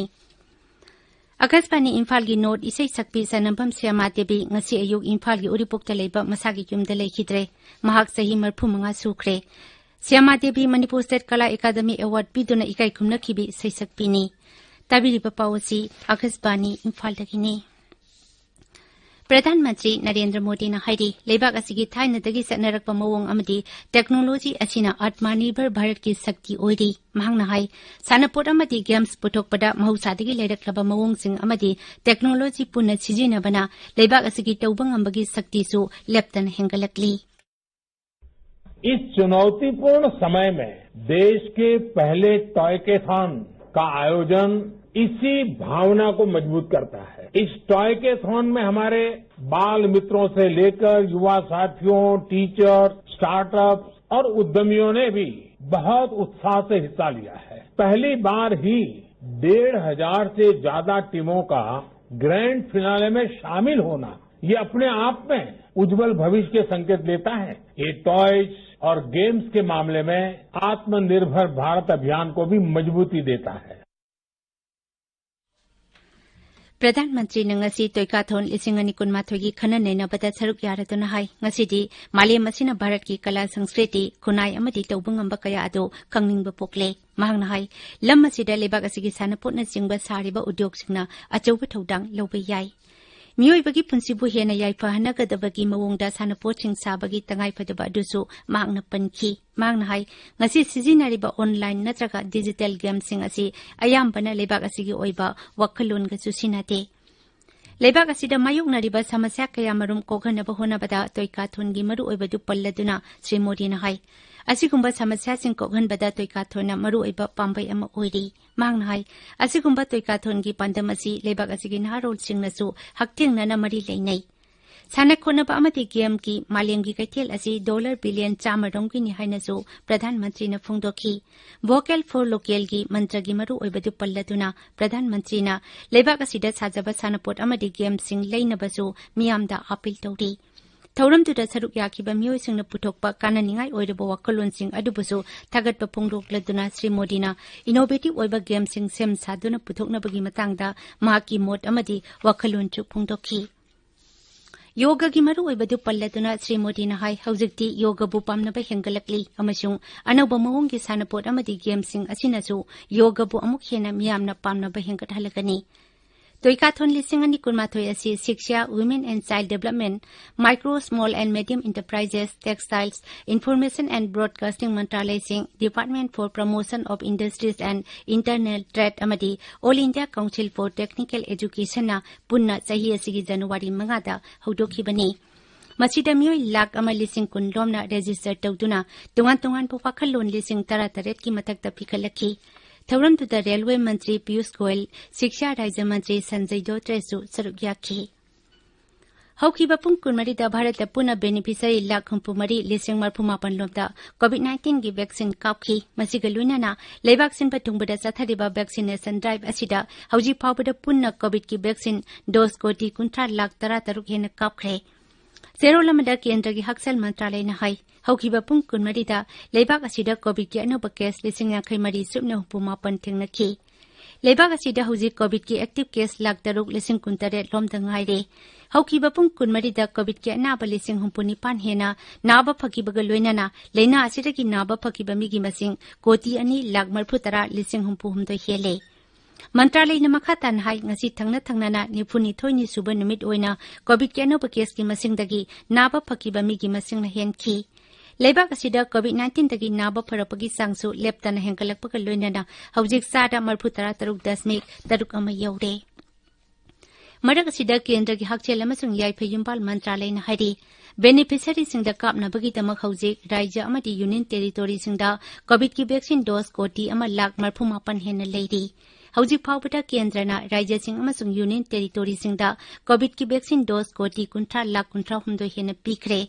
ꯑꯀꯥꯁꯕꯥꯅꯤ ꯏꯝꯐꯥꯜꯒꯤ ꯅꯣꯠ ꯏꯁꯩ ꯁꯛꯄꯤ ꯁꯅꯝꯕꯝ ꯁ꯭ꯌꯥꯃꯥ ꯗꯦꯕꯤ ꯉꯁꯤ ꯑꯌꯨꯛ ꯏꯝꯐꯥꯜꯒꯤ ꯎꯔꯤꯄꯣꯛꯇ ꯂꯩꯕ ꯃꯁꯥꯒꯤ ꯌꯨꯝꯗ ꯂꯩꯈꯤꯗ꯭ꯔꯦ꯫ ꯃꯍꯥꯛ ꯆꯍꯤ ꯃꯔꯤꯐꯨ ꯃꯉꯥ ꯁꯨꯈ꯭ꯔꯦ꯫ ꯁ꯭ꯌꯥꯃꯥ ꯗꯦꯕꯤ ꯃꯅꯤꯄꯨꯔ ꯁ꯭ꯇꯦꯠ ꯀꯂꯥ ꯑꯦꯀꯥꯗꯃꯤ ꯑꯦꯋꯥꯔꯗ ꯄꯤꯗꯨꯅ ꯏꯀꯥꯏ ꯈꯨꯝꯅꯈꯤꯕꯤ ꯏꯁꯩ ꯁꯛꯄꯤꯅꯤ꯫ ꯇꯥꯕꯤꯔꯤꯕ ꯄꯥꯎ ꯑꯁꯤ ꯑꯀꯥꯁꯕꯥꯅꯤ ꯏꯝꯐꯥꯜꯗꯒꯤꯅꯤ꯫ ꯄ꯭ꯔꯙꯥꯟ ꯃꯟꯇ꯭ꯔꯤ ꯅꯔꯦꯟꯗ꯭ꯔ ꯃꯣꯗꯤꯅ ꯍꯥꯏꯔꯤ, ꯂꯩꯕꯥꯛ ꯑꯁꯤꯒꯤ ꯊꯥꯏꯅꯗꯒꯤ ꯆꯠꯅꯔꯛꯄ ꯃꯑꯣꯡ ꯑꯃꯗꯤ ꯇꯦꯛꯅꯣꯂꯣꯖꯤ ꯑꯁꯤꯅ ꯑꯥꯠꯃꯅꯤꯔꯚꯔ ꯚꯥꯔꯠꯀꯤ ꯁꯛꯇꯤ ꯑꯣꯏꯔꯤ꯫ ꯃꯍꯥꯛꯅ ꯍꯥꯏ, ꯁꯥꯟꯅꯄꯣꯠ ꯑꯃꯗꯤ ꯒꯦꯝꯁ ꯄꯨꯊꯣꯛꯄꯗ ꯃꯍꯧꯁꯥꯗꯒꯤ ꯂꯩꯔꯛꯂꯕ ꯃꯑꯣꯡꯁꯤꯡ ꯑꯃꯗꯤ ꯇꯦꯛꯅꯣꯂꯣꯖꯤ ꯄꯨꯟꯅ ꯁꯤꯖꯤꯟꯅꯕꯅ ꯂꯩꯕꯥꯛ ꯑꯁꯤꯒꯤ ꯇꯧꯕ ꯉꯝꯕꯒꯤ ꯁꯛꯇꯤꯁꯨ ꯂꯦꯞꯇꯅ ꯍꯦꯟꯒꯠꯂꯛꯂꯤ꯫ इस चुनौतीपूर्ण समय में देश के पहले टॉयकेथॉन का आयोजन इसी भावना को मजबूत करता है। इस टॉयकेथॉन में हमारे बाल मित्रों से लेकर युवा साथियों, टीचर, स्टार्टअप्स और उद्यमियों ने भी बहुत उत्साह से हिस्सा लिया है। पहली बार ही डेढ़ हजार से ज्यादा टीमों का ग्रैंड फिनाले में शामिल होना, ये अपने आप में उज्जवल भविष्य के संकेत देता है। ये टॉयज और गेम्स के मामले में आत्मनिर्भर भारत अभियान को भी मजबूती देता है। ꯄ꯭ꯔꯙꯥꯟ ꯃꯟꯇ꯭ꯔꯤꯅ ꯉꯁꯤ ꯇꯣꯏꯀꯥꯊꯣꯟ ꯂꯤꯁꯤꯡ ꯑꯅꯤ ꯀꯨꯟꯃꯥꯊꯣꯏꯒꯤ ꯈꯟꯅ ꯅꯩꯅꯕꯗ ꯁꯔꯨꯛ ꯌꯥꯔꯗꯨꯅ ꯍꯥꯏ, ꯉꯁꯤꯗꯤ ꯃꯥꯂꯦꯝ ꯑꯁꯤꯅ ꯚꯥꯔꯠꯀꯤ ꯀꯂꯥ, ꯁꯪꯁꯀ꯭ꯔꯤꯇꯤ, ꯈꯨꯟꯅꯥꯏ ꯑꯃꯗꯤ ꯇꯧꯕ ꯉꯝꯕ ꯀꯌꯥ ꯑꯗꯨ ꯈꯪꯅꯤꯡꯕ ꯄꯣꯛꯂꯦ꯫ ꯃꯍꯥꯛꯅ ꯍꯥꯏ, ꯂꯝ ꯑꯁꯤꯗ ꯂꯩꯕꯥꯛ ꯑꯁꯤꯒꯤ ꯁꯥꯟꯅꯄꯣꯠꯅꯆꯤꯡꯕ ꯁꯥꯔꯤꯕ ꯎꯗ꯭ꯌꯣꯒꯁꯤꯡꯅ ꯑꯆꯧꯕ ꯊꯧꯗꯥꯡ ꯂꯧꯕ ꯌꯥꯏ꯫ ꯃꯤꯑꯣꯏꯕꯒꯤ ꯄꯨꯟꯁꯤꯕꯨ ꯍꯦꯟꯅ ꯌꯥꯏꯐꯍꯟꯅꯒꯗꯕꯒꯤ ꯃꯑꯣꯡꯗ ꯁꯥꯟꯅꯄꯣꯠꯁꯤꯡ ꯁꯥꯕꯒꯤ ꯇꯉꯥꯏꯐꯗꯕ ꯑꯗꯨꯁꯨ ꯃꯍꯥꯛꯅ ꯄꯟꯈꯤ꯫ ꯃꯍꯥꯛꯅ ꯍꯥꯏ, ꯉꯁꯤ ꯁꯤꯖꯤꯟꯅꯔꯤꯕ ꯑꯣꯟꯂꯥꯏꯟ ꯅꯠꯇ꯭ꯔꯒ ꯗꯤꯖꯤꯇꯦꯜ ꯒꯦꯝꯁꯤꯡ ꯑꯁꯤ ꯑꯌꯥꯝꯕꯅ ꯂꯩꯕꯥꯛ ꯑꯁꯤꯒꯤ ꯑꯣꯏꯕ ꯋꯥꯈꯜꯂꯣꯟꯒ ꯆꯨꯁꯤꯟꯅꯗꯦ꯫ ꯂꯩꯕꯥꯛ ꯑꯁꯤꯗ ꯃꯥꯌꯣꯛꯅꯔꯤꯕ ꯁꯃꯁ꯭ꯌꯥ ꯀꯌꯥ ꯃꯔꯨꯝ ꯀꯣꯛꯍꯟꯅꯕ ꯍꯣꯠꯅꯕꯗ ꯇꯣꯏꯀꯥꯊꯣꯟꯒꯤ ꯃꯔꯨꯑꯣꯏꯕꯗꯨ ꯄꯜꯂꯗꯨꯅ ꯁ꯭ꯔꯤ ꯃꯣꯗꯤꯅ ꯍꯥꯏ, ꯑꯁꯤꯒꯨꯝꯕ ꯁꯃꯁ꯭ꯌꯥꯁꯤꯡ ꯀꯣꯛꯍꯟꯕꯗ ꯇꯣꯏꯀꯥꯊꯣꯟꯅ ꯃꯔꯨꯑꯣꯏꯕ ꯄꯥꯝꯕꯩ ꯑꯃ ꯑꯣꯏꯔꯤ꯫ ꯃꯍꯥꯛꯅ ꯍꯥꯏ, ꯑꯁꯤꯒꯨꯝꯕ ꯇꯣꯏꯀꯥꯊꯣꯟꯒꯤ ꯄꯥꯟꯗꯝ ꯑꯁꯤ ꯂꯩꯕꯥꯛ ꯑꯁꯤꯒꯤ ꯅꯍꯥꯔꯣꯜꯁꯤꯡꯅꯁꯨ ꯍꯛꯊꯦꯡꯅꯅ ꯃꯔꯤ ꯂꯩꯅꯩ꯫ ꯁꯥꯟꯅ ꯈꯣꯠꯅꯕ ꯑꯃꯗꯤ ꯒꯦꯝꯒꯤ ꯃꯥꯂꯦꯝꯒꯤ ꯀꯩꯊꯦꯜ ꯑꯁꯤ ꯗꯣꯂꯔ ꯕꯤꯂꯤꯌꯟ ꯆꯥꯝꯃ ꯔꯣꯝꯒꯤꯅꯤ ꯍꯥꯏꯅꯁꯨ ꯄ꯭ꯔꯙꯥꯟ ꯃꯟꯇ꯭ꯔꯤꯅ ꯐꯣꯡꯗꯣꯛꯈꯤ꯫ ꯚꯣꯀꯦꯜ ꯐꯣꯔ ꯂꯣꯀꯦꯜꯒꯤ ꯃꯟꯇ꯭ꯔꯒꯤ ꯃꯔꯨꯑꯣꯏꯕꯗꯨ ꯄꯜꯂꯗꯨꯅ ꯄ꯭ꯔꯙꯥꯟ ꯃꯟꯇ꯭ꯔꯤꯅ ꯂꯩꯕꯥꯛ ꯑꯁꯤꯗ ꯁꯥꯖꯕ ꯁꯥꯟꯅꯄꯣꯠ ꯑꯃꯗꯤ ꯒꯦꯝꯁꯤꯡ ꯂꯩꯅꯕꯁꯨ ꯃꯤꯌꯥꯝꯗ ꯑꯥꯄꯤꯜ ꯇꯧꯔꯤ꯫ ꯊꯧꯔꯝꯗꯨꯗ ꯁꯔꯨꯛ ꯌꯥꯈꯤꯕ ꯃꯤꯑꯣꯏꯁꯤꯡꯅ ꯄꯨꯊꯣꯛꯄ ꯀꯥꯟꯅꯅꯤꯡꯉꯥꯏ ꯑꯣꯏꯔꯕ ꯋꯥꯈꯜꯂꯣꯟꯁꯤꯡ ꯑꯗꯨꯕꯨꯁꯨ ꯊꯥꯒꯠꯄ ꯐꯣꯡꯗꯣꯛꯂꯗꯨꯅ ꯁ꯭ꯔꯤ ꯃꯣꯗꯤꯅ ꯏꯅꯣꯚꯦꯇꯤꯚ ꯑꯣꯏꯕ ꯒꯦꯝꯁꯤꯡ ꯁꯦꯝ ꯁꯥꯗꯨꯅ ꯄꯨꯊꯣꯛꯅꯕꯒꯤ ꯃꯇꯥꯡꯗ ꯃꯍꯥꯛꯀꯤ ꯃꯣꯠ ꯑꯃꯗꯤ ꯋꯥꯈꯜꯂꯣꯟꯁꯨ ꯐꯣꯡꯗꯣꯛꯈꯤ꯫ ꯌꯣꯒꯒꯤ ꯃꯔꯨꯑꯣꯏꯕꯗꯨ ꯄꯜꯂꯗꯨꯅ ꯁ꯭ꯔꯤ ꯃꯣꯗꯤꯅ ꯍꯥꯏ, ꯍꯧꯖꯤꯛꯇꯤ ꯌꯣꯒꯕꯨ ꯄꯥꯝꯅꯕ ꯍꯦꯟꯒꯠꯂꯛꯂꯤ ꯑꯃꯁꯨꯡ ꯑꯅꯧꯕ ꯃꯑꯣꯡꯒꯤ ꯁꯥꯟꯅꯄꯣꯠ ꯑꯃꯗꯤ ꯒꯦꯝꯁꯤꯡ ꯑꯁꯤꯅꯁꯨ ꯌꯣꯒꯕꯨ ꯑꯃꯨꯛ ꯍꯦꯟꯅ ꯃꯤꯌꯥꯝꯅ ꯄꯥꯝꯅꯕ ꯍꯦꯟꯒꯠꯍꯜꯂꯒꯅꯤ꯫ ꯇꯣꯏꯀꯥꯊꯣꯟ ꯂꯤꯁꯤꯡ ꯑꯅꯤ ꯀꯨꯟꯃꯥꯊꯣꯏ ꯑꯁꯤ ꯁꯤꯛꯁꯥ, Women and Child Development, Micro, Small and Medium Enterprises, Textiles, Information and Broadcasting ꯃꯟꯇ꯭ꯔꯥꯂꯌꯁꯤꯡ, Department for Promotion of Industries and Internal Trade ꯑꯃꯗꯤ All India Council for Technical Educationꯅ ꯄꯨꯟꯅ ꯆꯍꯤ ꯑꯁꯤꯒꯤ ꯖꯅꯋꯥꯔꯤ ꯃꯉꯥꯗ ꯍꯧꯗꯣꯛꯈꯤꯕꯅꯤ꯫ ꯃꯁꯤꯗ ꯃꯤꯑꯣꯏ ꯂꯥꯈ ꯑꯃ ꯂꯤꯁꯤꯡ ꯀꯨꯟ ꯂꯣꯝꯅ ꯔꯦꯖꯤꯁꯇꯔ ꯇꯧꯗꯨꯅ ꯇꯣꯉꯥꯟ ꯇꯣꯉꯥꯟꯕ ꯋꯥꯈꯜꯂꯣꯟ ꯂꯤꯁꯤꯡ ꯇꯔꯥ ꯇꯔꯦꯠꯀꯤ ꯃꯊꯛꯇ ꯄꯤꯈꯠꯂꯛꯈꯤ꯫ ꯊꯧꯔꯝꯗꯨꯗ ꯔꯦꯜꯋꯦ ꯃꯟꯇ꯭ꯔꯤ ꯄꯤꯌꯨꯁ ꯒꯣꯌꯜ, ꯁꯤꯛꯁꯥ ꯔꯥꯖ꯭ꯌ ꯃꯟꯇ꯭ꯔꯤ ꯁꯟꯖꯌ ꯙꯣꯇ꯭ꯔꯦꯁꯨ ꯁꯔꯨꯛ ꯌꯥꯈꯤ꯫ ꯍꯧꯈꯤꯕ ꯄꯨꯡ ꯀꯨꯟꯃꯔꯤꯗ ꯚꯥꯔꯠꯇ ꯄꯨꯟꯅ ꯕꯦꯅꯤꯐꯤꯁꯔꯤ ꯂꯥꯈ ꯍꯨꯝꯐꯨ ꯃꯔꯤ ꯂꯤꯁꯤꯡ ꯃꯔꯐꯨ ꯃꯥꯄꯟ ꯂꯣꯝꯗ ꯀꯣꯚꯤꯗ ꯅꯥꯏꯟꯇꯤꯟꯒꯤ ꯚꯦꯛꯁꯤꯟ ꯀꯥꯞꯈꯤ꯫ ꯃꯁꯤꯒ ꯂꯣꯏꯅꯅ ꯂꯩꯕꯥꯛ ꯁꯤꯟꯕ ꯊꯨꯡꯕꯗ ꯆꯠꯊꯔꯤꯕ ꯚꯦꯛꯁꯤꯅꯦꯁꯟ ꯗ꯭ꯔꯥꯏꯚ ꯑꯁꯤꯗ ꯍꯧꯖꯤꯛ ꯐꯥꯎꯕꯗ ꯄꯨꯟꯅ ꯀꯣꯚꯤꯗꯀꯤ ꯚꯦꯛꯁꯤꯟ ꯗꯣꯁ ꯀꯣꯇꯤ ꯀꯨꯟꯊ꯭ꯔꯥ ꯂꯥꯈ ꯇꯔꯥ ꯇꯔꯨꯛ ꯍꯦꯟꯅ ꯀꯥꯞꯈ꯭ꯔꯦ꯫ ꯆꯦꯔꯣꯜ ꯑꯃꯗ ꯀꯦꯟꯗ꯭ꯔꯒꯤ ꯍꯛꯁꯦꯜ ꯃꯟꯇ꯭ꯔꯥꯂꯌꯅ ꯍꯥꯏ, ꯍꯧꯈꯤꯕ ꯄꯨꯡ ꯀꯨꯟꯃꯔꯤꯗ ꯂꯩꯕꯥꯛ ꯑꯁꯤꯗ ꯀꯣꯚꯤꯗꯀꯤ ꯑꯅꯧꯕ ꯀꯦꯁ ꯂꯤꯁꯤꯡ ꯌꯥꯡꯈꯩ ꯃꯔꯤ ꯁꯨꯞꯅ ꯍꯨꯝꯐꯨ ꯃꯥꯄꯟ ꯊꯦꯡꯅꯈꯤ꯫ ꯂꯩꯕꯥꯛ ꯑꯁꯤꯗ ꯍꯧꯖꯤꯛ ꯀꯣꯚꯤꯗꯀꯤ ꯑꯦꯛꯇꯤꯚ ꯀꯦꯁ ꯂꯥꯈ ꯇꯔꯨꯛ ꯂꯤꯁꯤꯡ ꯀꯨꯟꯇꯔꯦꯠ ꯂꯣꯝꯗ ꯉꯥꯏꯔꯦ꯫ ꯍꯧꯈꯤꯕ ꯄꯨꯡ ꯀꯨꯟꯃꯔꯤꯗ ꯀꯣꯚꯤꯗꯀꯤ ꯑꯅꯥꯕ ꯂꯤꯁꯤꯡ ꯍꯨꯝꯐꯨ ꯅꯤꯄꯥꯟ ꯍꯦꯟꯅ ꯅꯥꯕ ꯐꯈꯤꯕꯒ ꯂꯣꯏꯅꯅ ꯂꯥꯏꯅꯥ ꯑꯁꯤꯗꯒꯤ ꯅꯥꯕ ꯐꯈꯤꯕ ꯃꯤꯒꯤ ꯃꯁꯤꯡ ꯀꯣꯇꯤ ꯑꯅꯤ ꯂꯥꯈ ꯃꯔꯐꯨ ꯇꯔꯥ ꯂꯤꯁꯤꯡ ꯍꯨꯝꯐꯨ ꯍꯨꯝꯗꯣꯏ ꯍꯦꯜꯂꯦ꯫ ꯃꯟꯇ꯭ꯔꯥꯂꯌꯅ ꯃꯈꯥ ꯇꯥꯅ ꯍꯥꯏ, ꯉꯁꯤ ꯊꯪꯅ ꯊꯪꯅꯅ ꯅꯤꯐꯨ ꯅꯤꯊꯣꯏꯅꯤ ꯁꯨꯕ ꯅꯨꯃꯤꯠ ꯑꯣꯏꯅ ꯀꯣꯚꯤꯗꯀꯤ ꯑꯅꯧꯕ ꯀꯦꯁꯀꯤ ꯃꯁꯤꯡꯗꯒꯤ ꯅꯥꯕ ꯐꯈꯤꯕ ꯃꯤꯒꯤ ꯃꯁꯤꯡꯅ ꯍꯦꯟꯈꯤ꯫ ꯂꯩꯕꯥꯛ ꯑꯁꯤꯗ ꯀꯣꯚꯤꯗ ꯅꯥꯏꯟꯇꯤꯟꯗꯒꯤ ꯅꯥꯕ ꯐꯔꯛꯄꯒꯤ ꯆꯥꯡꯁꯨ ꯂꯦꯞꯇꯅ ꯍꯦꯟꯒꯠꯂꯛꯄꯒ ꯂꯣꯏꯅꯅ ꯍꯧꯖꯤꯛ ꯆꯥꯗ ꯃꯔꯐꯨ ꯇꯔꯥ ꯇꯔꯨꯛ ꯗꯁꯃꯤꯛ ꯇꯔꯨꯛ ꯑꯃ ꯌꯧꯔꯦ꯫ ꯃꯔꯛ ꯑꯁꯤꯗ ꯀꯦꯟꯗ꯭ꯔꯒꯤ ꯍꯛꯁꯦꯜ ꯑꯃꯁꯨꯡ ꯌꯥꯏꯐ ꯌꯨꯝꯕꯥꯜ ꯃꯟꯇ꯭ꯔꯥꯂꯌꯅ ꯍꯥꯏꯔꯤ, ꯕꯦꯅꯤꯐꯤꯁꯔꯤꯁꯤꯡꯗ ꯀꯥꯞꯅꯕꯒꯤꯗꯃꯛ ꯍꯧꯖꯤꯛ ꯔꯥꯖ꯭ꯌ ꯑꯃꯗꯤ ꯌꯨꯅꯤꯌꯟ ꯇꯦꯔꯤꯇꯣꯔꯤꯁꯤꯡꯗ ꯀꯣꯚꯤꯗꯀꯤ ꯚꯦꯛꯁꯤꯟ ꯗꯣꯁ ꯀꯣꯇꯤ ꯑꯃ ꯂꯥꯈ ꯃꯔꯐꯨ ꯃꯥꯄꯟ ꯍꯦꯟꯅ ꯂꯩꯔꯤ꯫ ꯍꯧꯖꯤꯛ ꯐꯥꯎꯕꯗ ꯀꯦꯟꯗ꯭ꯔꯅ ꯔꯥꯖ꯭ꯌꯁꯤꯡ ꯑꯃꯁꯨꯡ ꯌꯨꯅꯤꯌꯟ ꯇꯦꯔꯤꯇꯣꯔꯤꯁꯤꯡꯗ ꯀꯣꯚꯤꯗꯀꯤ ꯚꯦꯛꯁꯤꯟ ꯗꯣꯁ ꯀꯣꯇꯤ ꯀꯨꯟꯊ꯭ꯔꯥ ꯂꯥꯈ ꯀꯨꯟꯊ꯭ꯔꯥ ꯍꯨꯝꯗꯣꯏ ꯍꯦꯟꯅ ꯄꯤꯈ꯭ꯔꯦ꯫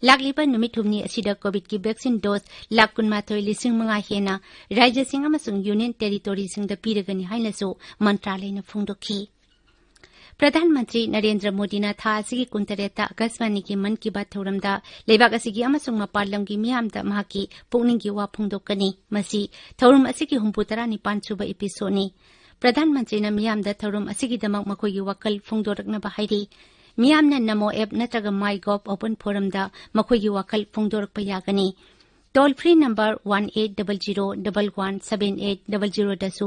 ꯂꯥꯛꯂꯤꯕ ꯅꯨꯃꯤꯠ ꯍꯨꯝꯅꯤ ꯑꯁꯤꯗ ꯀꯣꯚꯤꯗꯀꯤ ꯚꯦꯛꯁꯤꯟ ꯗꯣꯁ ꯂꯥꯈ ꯀꯨꯟꯃꯥꯊꯣꯏ ꯂꯤꯁꯤꯡ ꯃꯉꯥ ꯍꯦꯟꯅ ꯔꯥꯖ꯭ꯌꯁꯤꯡ ꯑꯃꯁꯨꯡ ꯌꯨꯅꯤꯌꯟ ꯇꯦꯔꯤꯇꯣꯔꯤꯁꯤꯡꯗ ꯄꯤꯔꯒꯅꯤ ꯍꯥꯏꯅꯁꯨ ꯃꯟꯇ꯭ꯔꯥꯂꯌꯅ ꯐꯣꯡꯗꯣꯛꯈꯤ꯫ ꯄ꯭ꯔꯙꯥꯟ ꯃꯟꯇ꯭ꯔꯤ ꯅꯔꯦꯟꯗ꯭ꯔ ꯃꯣꯗꯤꯅ ꯊꯥ ꯑꯁꯤꯒꯤ ꯀꯨꯟꯇꯔꯦꯠꯇ ꯑꯀꯥꯁꯕꯥꯅꯤꯒꯤ ꯃꯟ ꯀꯤ ꯕꯥꯠ ꯊꯧꯔꯝꯗ ꯂꯩꯕꯥꯛ ꯑꯁꯤꯒꯤ ꯑꯃꯁꯨꯡ ꯃꯄꯥꯟ ꯂꯝꯒꯤ ꯃꯤꯌꯥꯝꯗ ꯃꯍꯥꯛꯀꯤ ꯄꯨꯛꯅꯤꯡꯒꯤ ꯋꯥ ꯐꯣꯡꯗꯣꯛꯀꯅꯤ꯫ ꯃꯁꯤ ꯊꯧꯔꯝ ꯑꯁꯤꯒꯤ ꯍꯨꯝꯐꯨ ꯇꯔꯥ ꯅꯤꯄꯥꯟ ꯁꯨꯕ ꯏꯄꯤꯁꯣꯗꯅꯤ꯫ ꯄ꯭ꯔꯙꯥꯟ ꯃꯟꯇ꯭ꯔꯤꯅ ꯃꯤꯌꯥꯝꯗ ꯊꯧꯔꯝ ꯑꯁꯤꯒꯤꯗꯃꯛ ꯃꯈꯣꯏꯒꯤ ꯋꯥꯈꯜ ꯐꯣꯡꯗꯣꯔꯛꯅꯕ ꯍꯥꯏꯔꯤ꯫ ꯃꯤꯌꯥꯝꯅ ꯅꯃꯣ ꯑꯦꯞ ꯅꯠꯇ꯭ꯔꯒ ꯃꯥꯏ ꯒꯣꯚ ꯑꯣꯄꯟ ꯐꯣꯔꯝꯗ ꯃꯈꯣꯏꯒꯤ ꯋꯥꯈꯜ ꯐꯣꯡꯗꯣꯔꯛꯄ ꯌꯥꯒꯅꯤ꯫ Toll free number one eight double zero double one seven eight double ꯖꯤꯔꯣꯗꯁꯨ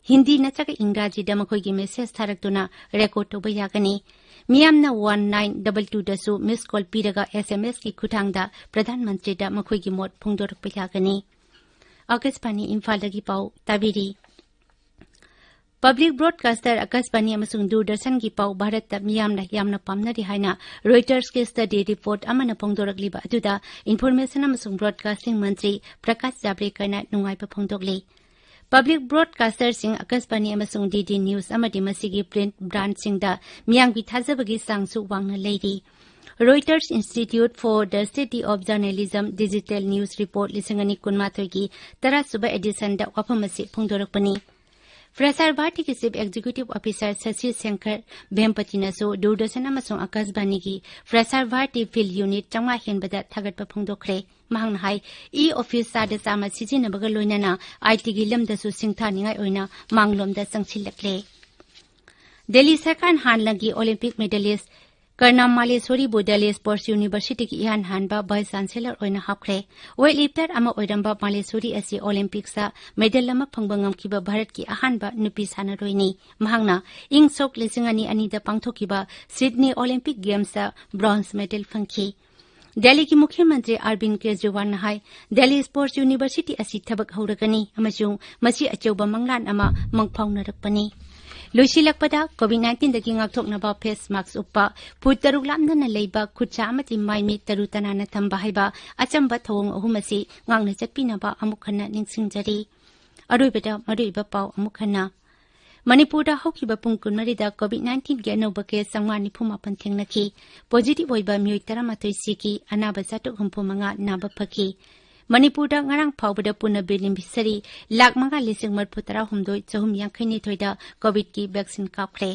ꯍꯤꯟꯗꯤ ꯅꯠꯇ꯭ꯔꯒ ꯏꯪꯒ꯭ꯔꯥꯖꯤꯗ ꯃꯈꯣꯏꯒꯤ ꯃꯦꯁꯦꯖ ꯊꯥꯔꯛꯇꯨꯅ ꯔꯦꯀꯣꯔꯗ ꯇꯧꯕ ꯌꯥꯒꯅꯤ꯫ ꯃꯤꯌꯥꯝꯅ ꯋꯥꯟ ꯅꯥꯏꯟ ꯗꯕꯜ ꯇꯨꯗꯁꯨ ꯃꯤꯁ ꯀꯣꯜ ꯄꯤꯔꯒ ꯑꯦꯁ ꯑꯦꯝ ꯑꯦꯁꯀꯤ ꯈꯨꯠꯊꯥꯡꯗ ꯄ꯭ꯔꯙꯥꯟ ꯃꯟꯇ꯭ꯔꯤꯗ ꯃꯈꯣꯏꯒꯤ ꯃꯣꯠ ꯐꯣꯡꯗꯣꯔꯛꯄ ꯌꯥꯒꯅꯤ꯫ ꯑꯀꯥꯁꯕꯥꯅꯤ ꯏꯝꯐꯥꯜꯗꯒꯤ ꯄꯥꯎ ꯇꯥꯕꯤꯔꯤ꯫ ꯄꯕ꯭ꯂꯤꯛ ꯕ꯭ꯔꯣꯗꯀꯥꯁꯇꯔ ꯑꯀꯥꯁꯕꯥꯅꯤ ꯑꯃꯁꯨꯡ ꯗꯨꯔꯗꯔꯁꯟꯒꯤ ꯄꯥꯎ ꯚꯥꯔꯠꯇ ꯃꯤꯌꯥꯝꯅ ꯌꯥꯝꯅ ꯄꯥꯝꯅꯔꯤ ꯍꯥꯏꯅ ꯔꯣꯏꯇꯔꯁꯀꯤ ꯁ꯭ꯇꯗꯤ ꯔꯤꯄꯣꯔꯠ ꯑꯃꯅ ꯐꯣꯡꯗꯣꯔꯛꯂꯤꯕ ꯑꯗꯨꯗ ꯏꯟꯐꯣꯔꯃꯦꯁꯟ ꯑꯃꯁꯨꯡ ꯕ꯭ꯔꯣꯗꯀꯥꯁꯇꯤꯡ ꯃꯟꯇ꯭ꯔꯤ ꯄ꯭ꯔꯀꯥꯁ ꯖꯥꯕ꯭ꯔꯦꯀꯔꯅ ꯅꯨꯡꯉꯥꯏꯕ ꯐꯣꯡꯗꯣꯛꯂꯤ꯫ ꯄꯕ꯭ꯂꯤꯛ ꯕ꯭ꯔꯣꯗꯀꯥꯁꯇꯔꯁꯤꯡ ꯑꯀꯥꯁꯕꯥꯅꯤ ꯑꯃꯁꯨꯡ ꯗꯤ ꯗꯤ ꯅ꯭ꯌꯨꯁ ꯑꯃꯗꯤ ꯃꯁꯤꯒꯤ ꯄ꯭ꯔꯤꯟꯠ ꯕ꯭ꯔꯥꯟꯆꯁꯤꯡꯗ ꯃꯤꯌꯥꯝꯒꯤ ꯊꯥꯖꯕꯒꯤ ꯆꯥꯡꯁꯨ ꯋꯥꯡꯅ ꯂꯩꯔꯤ꯫ Reuters Institute for the Study of Journalism Digital News Report ꯂꯤꯁꯤꯡ ꯑꯅꯤ ꯀꯨꯟꯃꯥꯊꯣꯏꯒꯤ ꯇꯔꯥꯁꯨꯕ ꯑꯦꯗꯤꯁꯟꯗ ꯋꯥꯐꯝ ꯑꯁꯤ ꯐꯣꯡꯗꯣꯔꯛꯄꯅꯤ꯫ ꯄ꯭ꯔꯁꯥꯔ ꯚꯥꯔꯇꯤꯒꯤ ꯆꯤꯐ ꯑꯦꯛꯖꯤꯀ꯭ꯌꯨꯇꯤꯚ ꯑꯣꯐꯤꯁꯥꯔ ꯁꯁꯤ ꯁꯦꯡꯀꯔ ꯚꯦꯝꯄꯇꯤꯅꯁꯨ ꯗꯨꯔꯗꯔꯁꯟ ꯑꯃꯁꯨꯡ ꯑꯀꯥꯁꯕꯥꯅꯤꯒꯤ ꯄ꯭ꯔꯁꯥꯔ ꯚꯥꯔꯇꯤ ꯐꯤꯜꯗ ꯌꯨꯅꯤꯠ ꯆꯥꯝꯃꯉꯥ ꯍꯦꯟꯕꯗ ꯊꯥꯒꯠꯄ ꯐꯣꯡꯗꯣꯛꯈ꯭ꯔꯦ꯫ ꯃꯍꯥꯛꯅ ꯍꯥꯏ, ꯏ ꯑꯣꯐꯤꯁ ꯆꯥꯗ ꯆꯥꯝꯃ ꯁꯤꯖꯤꯟꯅꯕꯒ ꯂꯣꯏꯅꯅ ꯑꯥꯏ ꯇꯤꯒꯤ ꯂꯝꯗꯁꯨ ꯁꯤꯡꯊꯥꯅꯤꯡꯉꯥꯏ ꯑꯣꯏꯅ ꯃꯥꯡꯂꯣꯝꯗ ꯆꯪꯁꯤꯜꯂꯛꯂꯦ꯫ ꯗꯦꯜꯂꯤ ꯁꯔꯀꯥꯔꯅ ꯍꯥꯟꯅꯒꯤ ꯑꯣꯂꯤꯝꯄꯤꯛ ꯃꯦꯗꯥꯂꯤꯁ ꯀꯔꯅꯥꯝ ꯃꯥꯂꯦꯁꯣꯔꯤꯕꯨ ꯗꯦꯜꯂꯤ ꯁ꯭ꯄꯣꯔꯠꯁ ꯌꯨꯅꯤꯚꯔꯁꯤꯇꯤꯒꯤ ꯏꯍꯥꯟ ꯍꯥꯟꯕ ꯚꯥꯏꯁ ꯆꯥꯟꯁꯦꯂꯔ ꯑꯣꯏꯅ ꯍꯥꯞꯈ꯭ꯔꯦ꯫ ꯋꯦꯠ ꯂꯤꯐꯇꯔ ꯑꯃ ꯑꯣꯏꯔꯝꯕ ꯃꯥꯂꯦꯁꯣꯔꯤ ꯑꯁꯤ ꯑꯣꯂꯤꯝꯄꯤꯛꯁꯇ ꯃꯦꯗꯜ ꯑꯃ ꯐꯪꯕ ꯉꯝꯈꯤꯕ ꯚꯥꯔꯠꯀꯤ ꯑꯍꯥꯟꯕ ꯅꯨꯄꯤ ꯁꯥꯟꯅꯔꯣꯏꯅꯤ꯫ ꯃꯍꯥꯛꯅ ꯏꯪ ꯁꯣꯛ ꯂꯤꯁꯤꯡ ꯑꯅꯤ ꯑꯅꯤꯗ ꯄꯥꯡꯊꯣꯛꯈꯤꯕ ꯁꯤꯗꯅꯤ ꯑꯣꯂꯤꯝꯄꯤꯛ ꯒꯦꯝꯁꯇ ꯕ꯭ꯔꯣꯟꯖ ꯃꯦꯗꯜ ꯐꯪꯈꯤ꯫ ꯗꯦꯜꯂꯤꯒꯤ ꯃꯨꯈ꯭ꯌ ꯃꯟꯇ꯭ꯔꯤ ꯑꯔꯕꯤꯟ ꯀꯦꯖ꯭ꯔꯤꯋꯥꯜꯅ ꯍꯥꯏ, ꯗꯦꯜꯂꯤ ꯁ꯭ꯄꯣꯔꯠꯁ ꯌꯨꯅꯤꯚꯔꯁꯤꯇꯤ ꯑꯁꯤ ꯊꯕꯛ ꯍꯧꯔꯒꯅꯤ ꯑꯃꯁꯨꯡ ꯃꯁꯤ ꯑꯆꯧꯕ ꯃꯪꯂꯥꯟ ꯑꯃ ꯃꯪꯐꯥꯎꯅꯔꯛꯄꯅꯤ꯫ ꯂꯣꯏꯁꯤꯜꯂꯛꯄꯗ, ꯀꯣꯚꯤꯗ ꯅꯥꯏꯟꯇꯤꯟꯗꯒꯤ ꯉꯥꯛꯊꯣꯛꯅꯕ ꯐꯦꯁ ꯃꯥꯛꯁ ꯎꯞꯄ, ꯐꯨꯠ ꯇꯔꯨꯛ ꯂꯥꯞꯅꯅ ꯂꯩꯕ, ꯈꯨꯠꯁꯥ ꯑꯃꯗꯤ ꯃꯥꯏ ꯃꯤꯠ ꯇꯔꯨ ꯇꯅꯥꯟꯅ ꯊꯝꯕ ꯍꯥꯏꯕ ꯑꯆꯝꯕ ꯊꯧꯑꯣꯡ ꯑꯍꯨꯝ ꯑꯁꯤ ꯉꯥꯛꯅ ꯆꯠꯄꯤꯅꯕ ꯑꯃꯨꯛ ꯍꯟꯅ ꯅꯤꯡꯁꯤꯡꯖꯔꯤ꯫ ꯑꯔꯣꯏꯕꯗ ꯃꯔꯨꯑꯣꯏꯕ ꯄꯥꯎ ꯑꯃꯨꯛ ꯍꯟꯅ꯫ ꯃꯅꯤꯄꯨꯔꯗ ꯍꯧꯈꯤꯕ ꯄꯨꯡ ꯀꯨꯟꯃꯔꯤꯗ COVID nineteenꯒꯤ ꯑꯅꯧꯕ case ꯆꯥꯝꯃꯉꯥ ꯅꯤꯐꯨ ꯃꯥꯄꯟ ꯊꯦꯡꯅꯈꯤ꯫ Positive ꯑꯣꯏꯕ ꯃꯤꯑꯣꯏ ꯇꯔꯥꯃꯥꯊꯣꯏ ꯁꯤꯈꯤ, ꯑꯅꯥꯕ ꯆꯥꯇ꯭ꯔꯨꯛ ꯍꯨꯝꯐꯨ ꯃꯉꯥ ꯅꯥꯕ ꯐꯈꯤ꯫ ꯃꯅꯤꯄꯨꯔꯗ ꯉꯔꯥꯡ ꯐꯥꯎꯕꯗ ꯄꯨꯟꯅ beneficiary ꯂꯥꯈ ꯃꯉꯥ ꯂꯤꯁꯤꯡ ꯃꯔꯤꯐꯨ ꯇꯔꯥ ꯍꯨꯝꯗꯣꯏ ꯆꯍꯨꯝ ꯌꯥꯡꯈꯩ ꯅꯤꯊꯣꯏꯗ COVIDꯀꯤ vaccine ꯀꯥꯞꯈ꯭ꯔꯦ꯫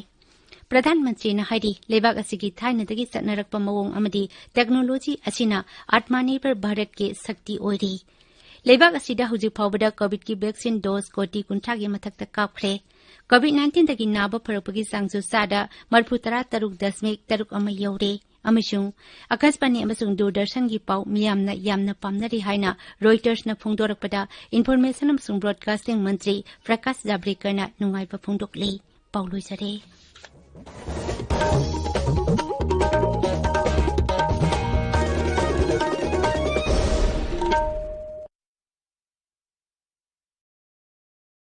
ꯄ꯭ꯔꯙꯥꯟ ꯃꯟꯇ꯭ꯔꯤꯅ ꯍꯥꯏꯔꯤ, ꯂꯩꯕꯥꯛ ꯑꯁꯤꯒꯤ ꯊꯥꯏꯅꯗꯒꯤ ꯆꯠꯅꯔꯛꯄ ꯃꯑꯣꯡ ꯑꯃꯗꯤ technology ꯑꯁꯤꯅ Atmanirbhar Bharatꯀꯤ ꯁꯛꯇꯤ ꯑꯣꯏꯔꯤ꯫ ꯂꯩꯕꯥꯛ ꯑꯁꯤꯗ ꯍꯧꯖꯤꯛ ꯐꯥꯎꯕꯗ COVIDꯀꯤ vaccine dose ꯀꯣꯇꯤ ꯀꯨꯟꯊ꯭ꯔꯥꯒꯤ ꯃꯊꯛꯇ ꯀꯥꯞꯈ꯭ꯔꯦ꯫ COVID nineteenꯗꯒꯤ ꯅꯥꯕ ꯐꯔꯛꯄꯒꯤ ꯆꯥꯡꯁꯨ ꯆꯥꯗ ꯃꯔꯤꯐꯨ ꯇꯔꯥ ꯇꯔꯨꯛ ꯗꯁꯃꯤꯛ ꯇꯔꯨꯛ ꯑꯃ ꯌꯧꯔꯦ꯫ ꯑꯃꯁꯨꯡ ꯑꯀꯥꯁꯕꯥꯅꯤ ꯑꯃꯁꯨꯡ ꯗꯨꯔꯗꯔꯁꯟꯒꯤ ꯄꯥꯎ ꯃꯤꯌꯥꯝꯅ ꯌꯥꯝꯅ ꯄꯥꯝꯅꯔꯤ ꯍꯥꯏꯅ Reutersꯅ ꯐꯣꯡꯗꯣꯔꯛꯄꯗ Information ꯑꯃꯁꯨꯡ Broadcasting ꯃꯟꯇ꯭ꯔꯤ ꯄ꯭ꯔꯀꯥꯁ ꯖꯥꯕ꯭ꯔꯦꯀꯔꯅ ꯅꯨꯡꯉꯥꯏꯕ ꯐꯣꯡꯗꯣꯛꯂꯤ꯫ ꯄꯥꯎ ꯂꯣꯏꯖꯔꯦ꯫